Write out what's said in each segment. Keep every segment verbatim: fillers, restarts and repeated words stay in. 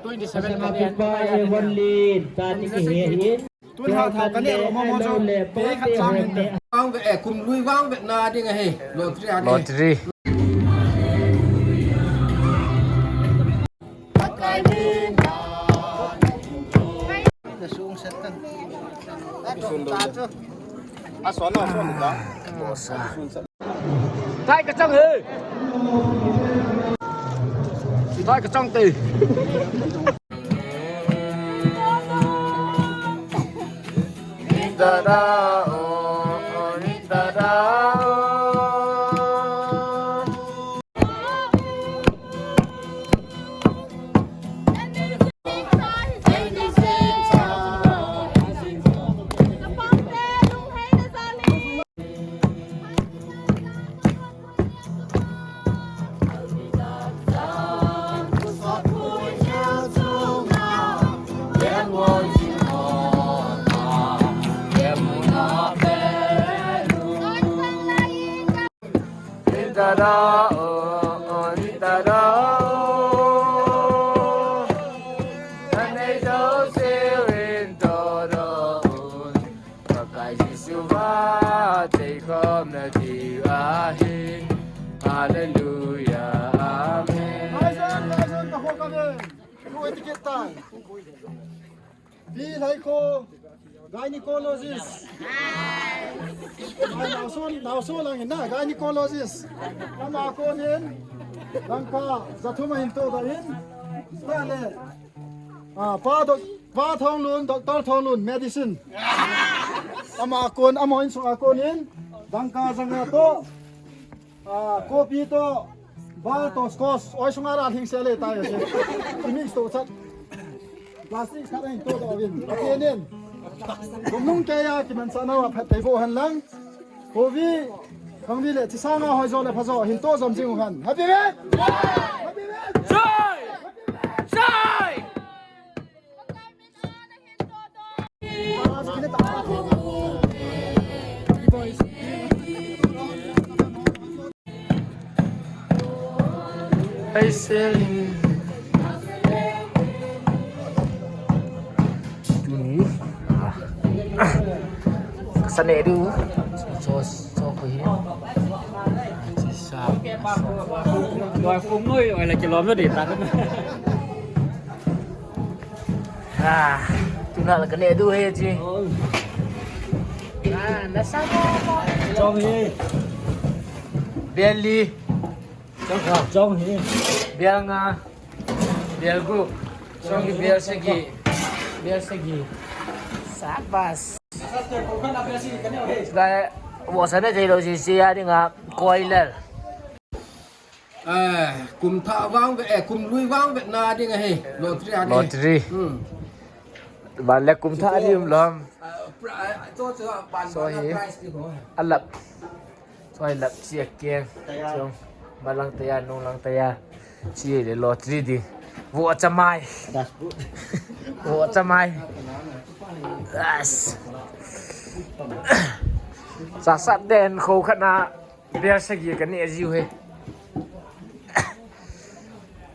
Twenty-seven ka ne. Tun ha thao ka ne ro mo mo jo. Pe khat chang hin te. Vang ve, eh, kum lui vang ve na ding ahi. Lottery a ne. Lottery. Thai ka chang he. Thai ka chang te. Hallelujah, amen. Pi Laiko, gynecologist. Ai, naoso, naoso lang na, gynecologist. Ama konin, dangka, jathum ahin todoh in. Tale. Ah, pa doc, pa Thonglun, Doctor Thonglun, medicine. Ama kon, ama insung a konin, dangka janga to. Ah, kopi to, bal to, squash, oi sunga ra hing se le tai se. Kimix to chat. Plastic khat ahin todoh uvin. Akenin. Kumnung keiya kimanchah nau a phatthei boh hen lang. Kopi, khangvi le chisanga hoijo le phajo hin to jom jing u hen. Happy Vet! Happy Vet! Joy! Joy! Hey, Celine. Tuni. Ah. Ka sa neh diu. So, so ko hi. Sa. Doi kum noi, oi la kilom no di ta. Ah, tuna la ka neh diu he chi. Ah, na sa mo. Chong hi. Bel li. Chong, chong hi. Bel nga. Bel gup. Chong hi bel sagi. Bel sagi. Sabas. Lai, bo sa na thei lo si si ya ding a koiler. Eh, kum thah vang ve, eh, kum lui vang ve na ding ahi. Lottery a ding. Lottery. Hmm. Ban le kum thah ni um lom. Ah, pri-, ah, to, to, ban, so ban hi. Prize ni ko. Alap. So hi lap chi a keng. Chong. Balang taya, nung lang taya. Chi le lottery di. Vo chamai. Vo chamai. Yes. Sa sat den kho khana. Beer sagi ka neh jiu hi.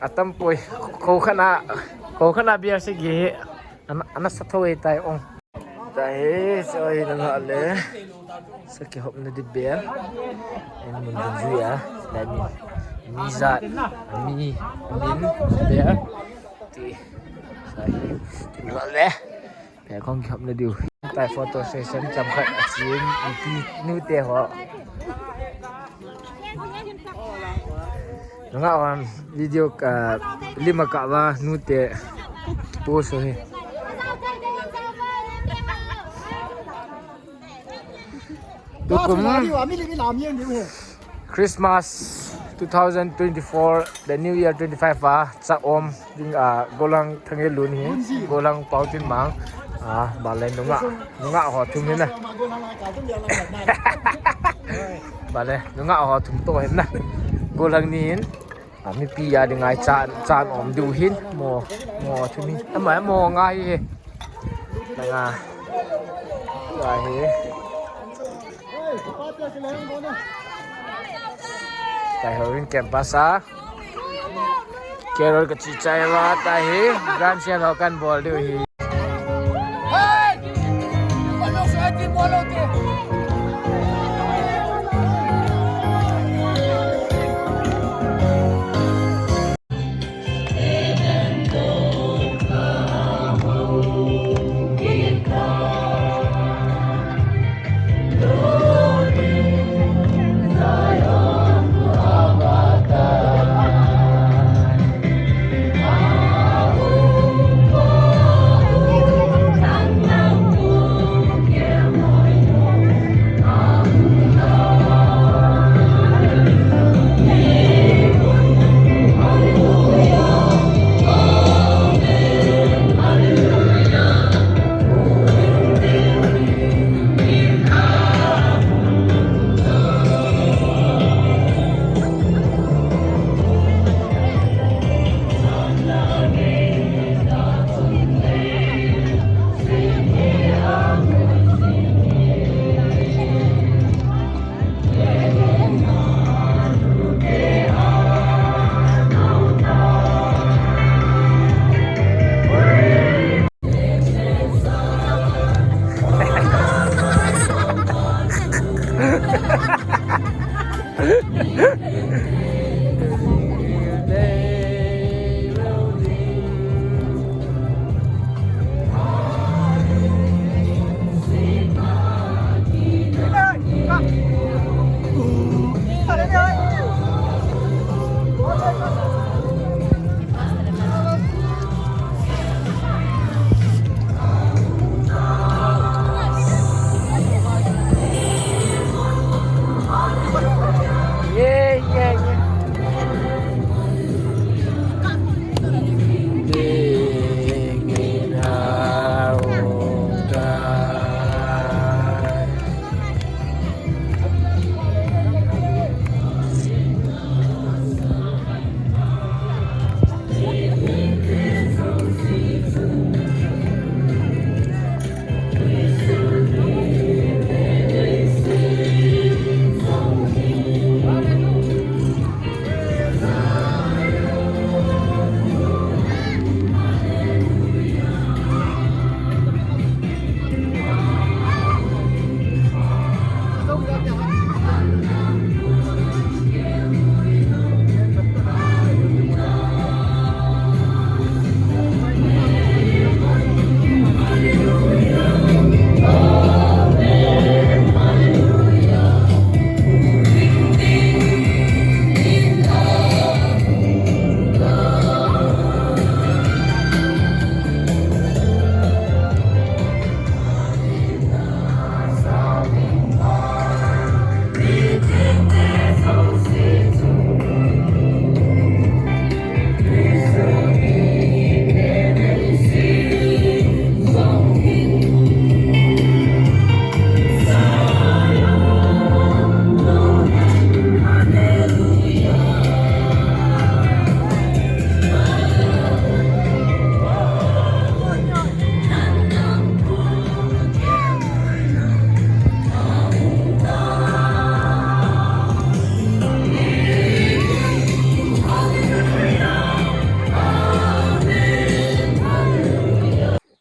Atam poi, kho khana, kho khana beer sagi hi. Ana, ana sa tho e tai ong. Ta hi, so hi na le. Sa kihopna di beer. En mun dun jui a. Lai mi, mi jat, mi, min, beer. Ti, sa hi, ti na le. Phe khong kihopna diu. Tai photo session chomkhat a chin, ipi nu te ho. Nunga hon video ka lima ka va nu te post ho hi. Tukum. Christmas two thousand twenty-four, the New Year twenty-five a, cha om, ding a, Golang Thangel Lun hi, Golang Pautin Mang, a, bale nunga, nunga ho thum hi na. Bale, nunga ho thum to hi na. Golang ni hin. A, mipi a dinga chan, chan om diu hin, mo, mo thum hi. Ama, mo nga hi he. Nga. Nga hi. Kai ho in campus a. Carol ka chi chai va ta hi, grand sale ho kan bol diu hi.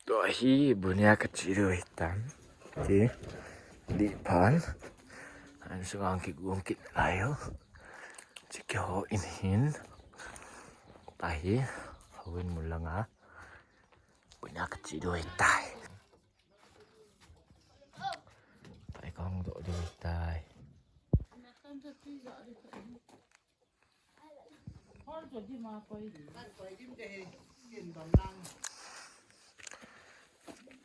Tua hi bunia ka chi diu hitan. Ti. Di phan. An sungang kigong kit lai ho. Chi keiho in hin. Tahi. Houin mun langa. Bunia ka chi diu hitai. Tai kong do diu tai.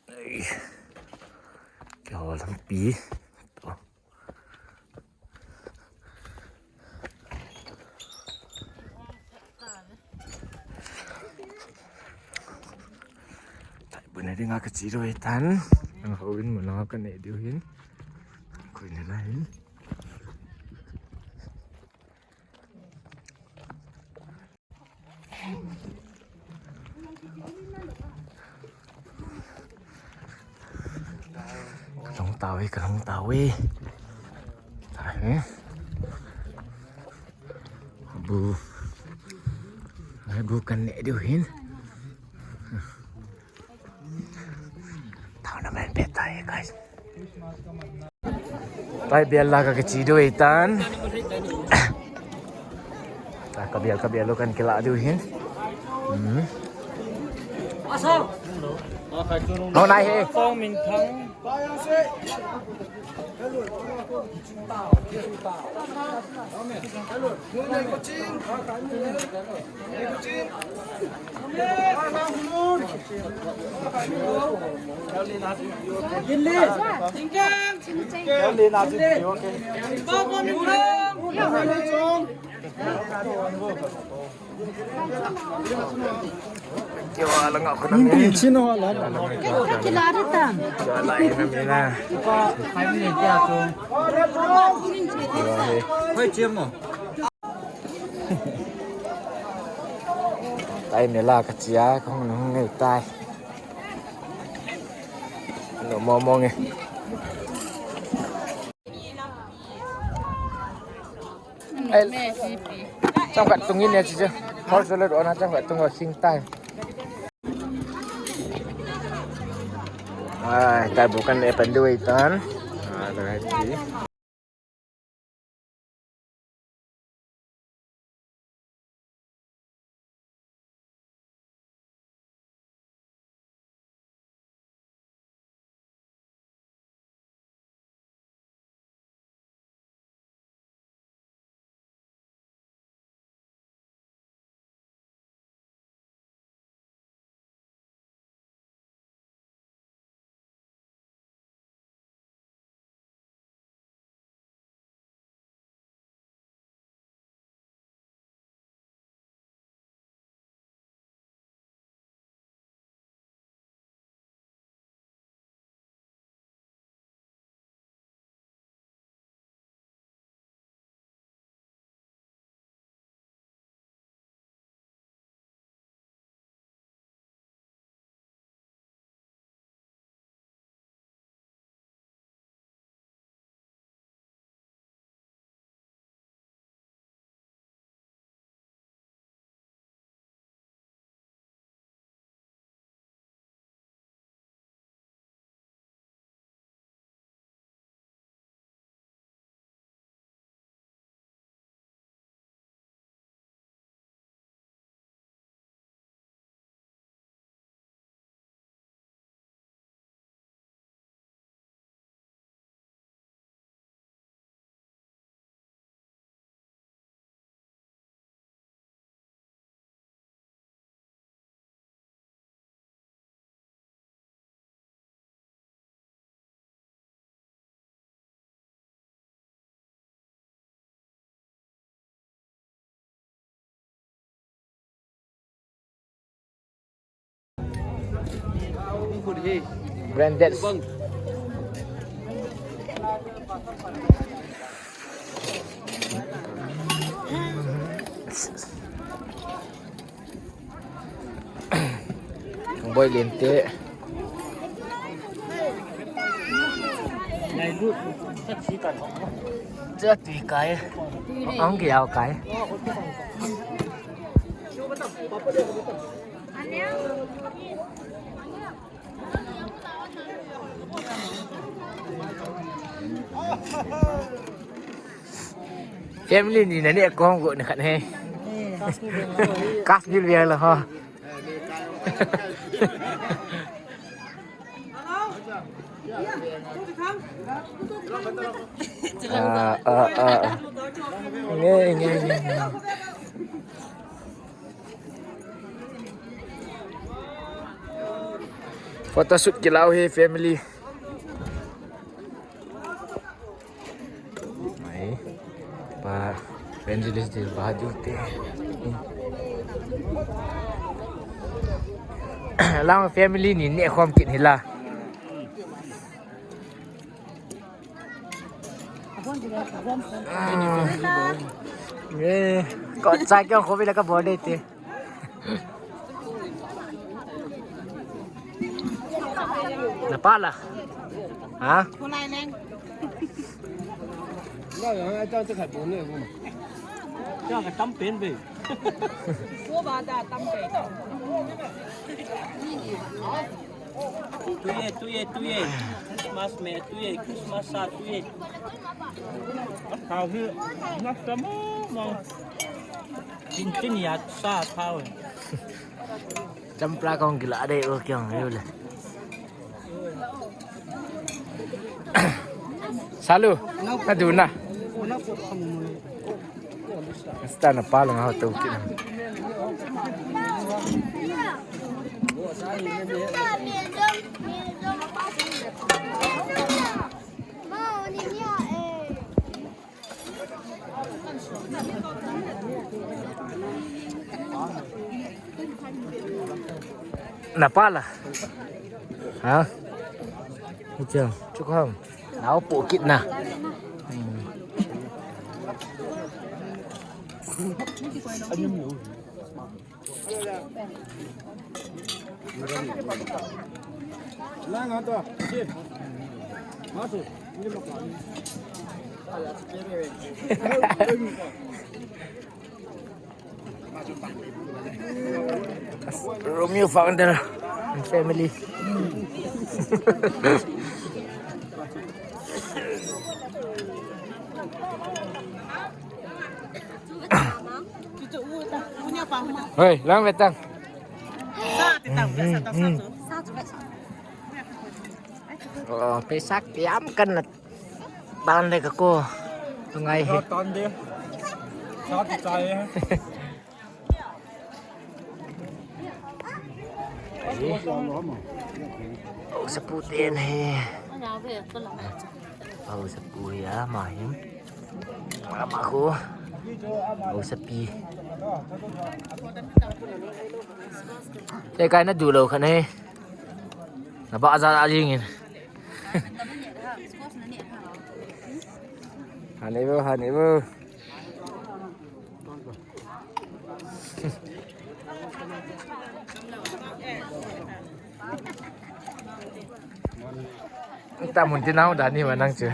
Ai. Keiho lampi. To. Tai bunia dinga ka chi diu hitan. Ang houin mun langa ka ne diu hin. Koi ne lai hin. Ka lhung tauve, ka lhung tauve. Tahe. Bu. Bu kan neh diu hin. Thaona man pet tai, guys. Tai bel la ka kichi diu tan. Ta ka bel, ka bel lo kan kila diu hin. Hmm. Nonai he. Kio ala nga ko na. Hindi, sino wala? Kakilala tan. Kio ala ina mina. Hoy, Jim mo. Tai mela ka chia, kong nung ngai tai. Ano mo mo nge. Ai, chang kat tung in ya chi chu. Hol solo do na chang kat tung sing tai. Ai, tai bu kan le pan duai tan. Ah, da hai chi. Branded. Boi lente. Cha tui kai. Ang kiao kai. Family ni nani akong ko ni khat he. Kasbil biar lah ha. Ah, ah, ah. Nge, nge, nge, nge. Photoshoot kilau hi family. Mai. Pa evangelist Dil Bahadur te. Lang family ni neh khom kit hila. Ye, ko cha kyo ko bila ka bol de te. Na pa la. Ha? Ko lai leng. Nga ya ai ta ta khai bol ne ko. Ya ka tam pen be. Tuye, tuye, tuye. Christmas me, tuye, Christmas sa, tuye. Thao hi, na sa mo mo. Chin chin ya sa thao. Champla kong kila de o kyong le. Salu, na du na. Asta na pala nga ho to kin. Na pala. Ha? Ito, chukham. Nao po kit na. Hmm. Romeo founder and family. Hoi, lang vetang. Oh, pesak tiam kan na tan le ka ko. Tungai he. Tan de. Sa ti chai he. Au sapu ten he. Au sapu ya ma him. Mama ko. Au sapi. Te kai na du lo khan he. Na ba za a jing in. Hani bo, hani bo. Ta mun ti nau da ni wa nang chu.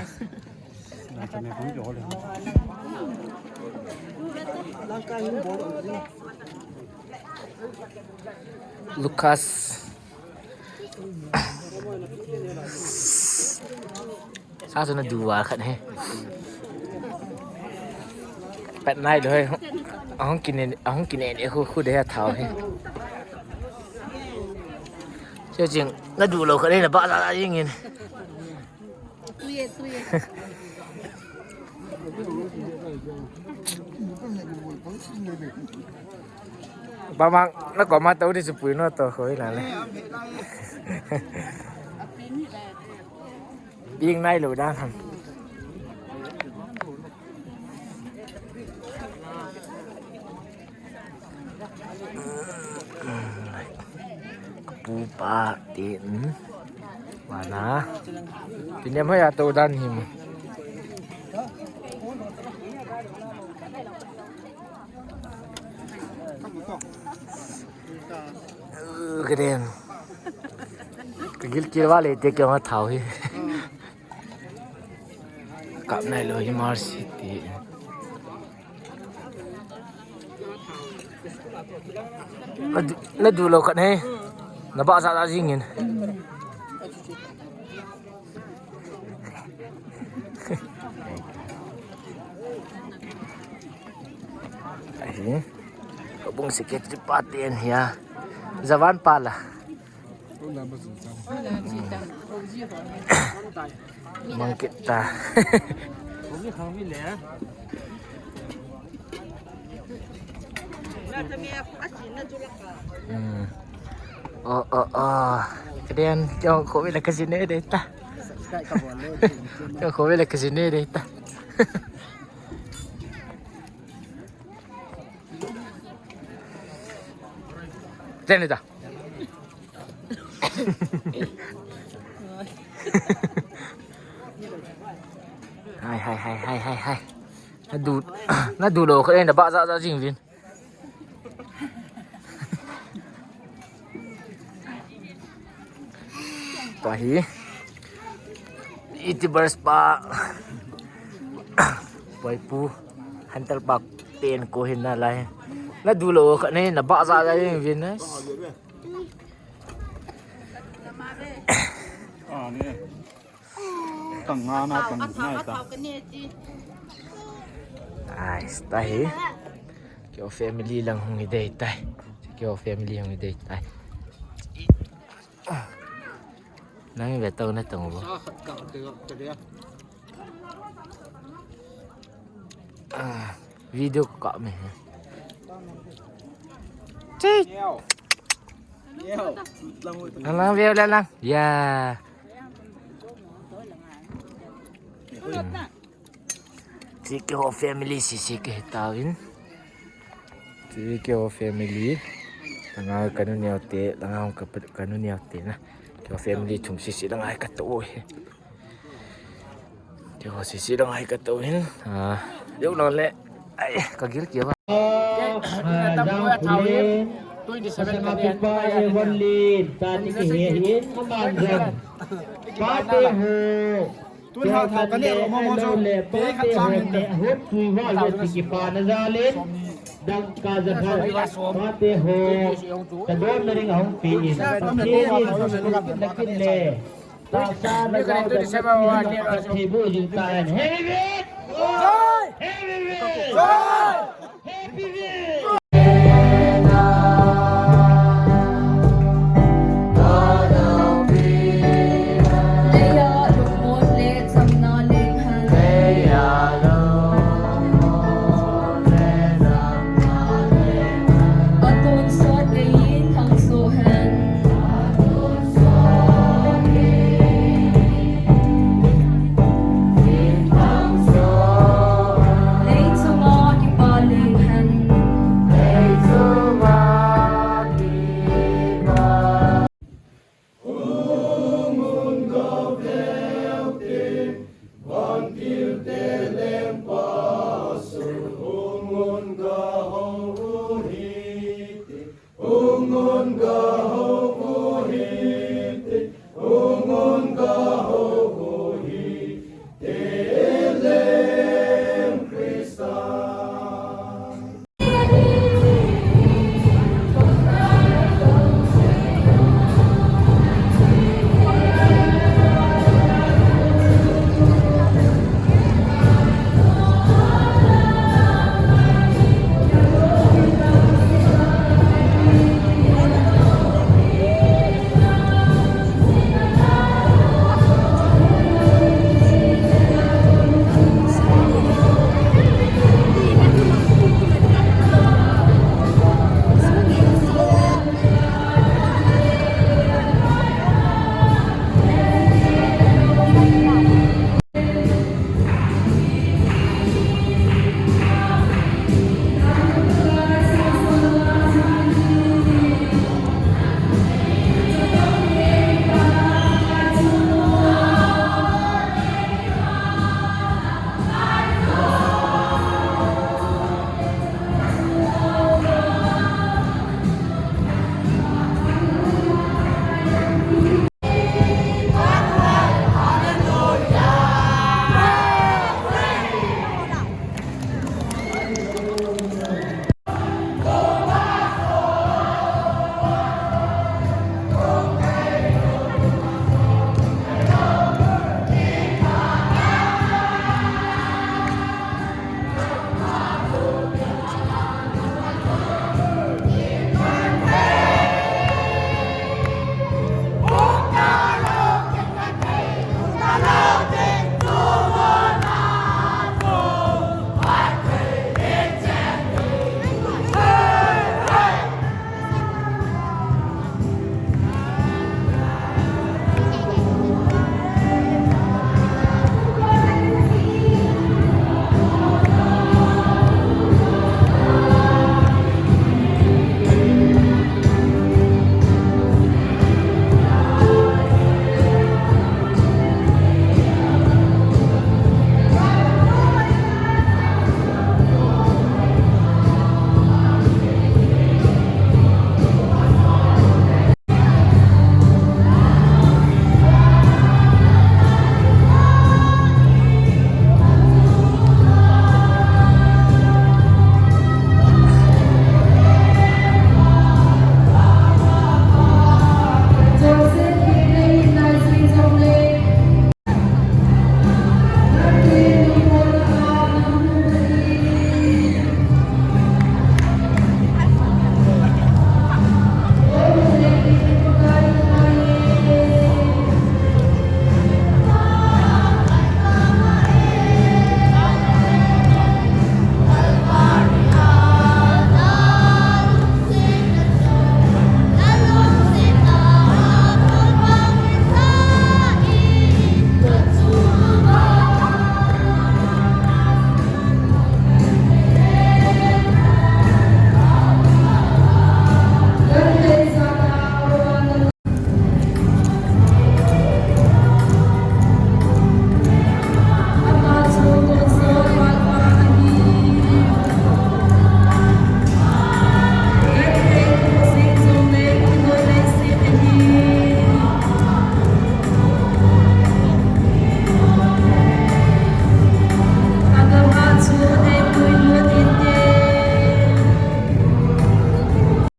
Lucas. Sa chu na du va khat he. Pet nai lo he. Ahung kine, ahung kine ne khu khu de ha thao he. Che jing na du lo khat he na ba la la jing in. Tuye, tuye. Ba mang na ko ma tau di su pui no to khoi la le. Bing nai lo dan ham. Pu pa tin. Mana. Tin ya ma ya to dan him. Ka den. Ka gilkel vale te kya ma thao hi. Kap nai lo hi Mercy ti. Na du, na du lo khat he. Na ba za za jing in. Ahi. Kabung secretary pa ten hia. Jawan pa la. Mang kita. Hmm. Oh, oh, oh. Kemudian, kyo ko bila ke sini deh ta. Kyo ko bila ke sini deh ta. Ten deh ta. Hai, hai, hai, hai, hai, hai. Na du, na du lo ko na ba za za jing vin. Tua hi. YouTubers pa. Poi pu. Hunter Park ten ko hin na lai. Na du lo kha nei, na ba za za yin vin na. Tang nga na tang nai ta. Nice, ta hi. Kio family lang hung hi dei tai. Kio family hung hi dei tai. Nang ve tau na tang bo. Ah, video ka me. Chik. Lang lang ve lang lang. Ya. Chik ho family si si ke tawin. Chik ho family. Langa kanu neo te, langa hong kanu neo te na. Kio family thum si si langa ka to he. Kio si si langa ka to hin. Ah, yo no le. Ai, ka gil kia ba. Twenty seven ka len. Twenty seven ka len. Twenty seven ka len. Twenty seven ka len. Tun hao thao ka neh lo mo mo chu, te khat sang in. Hut tui val ve ti kipa na jal in, dangka jakhat, pate ho, ka don na ring ahung pe in, Pathen in, na kin le, tahsa na jao da, thei bu jing ta in. Heavy weight! Heavy weight! Heavy weight!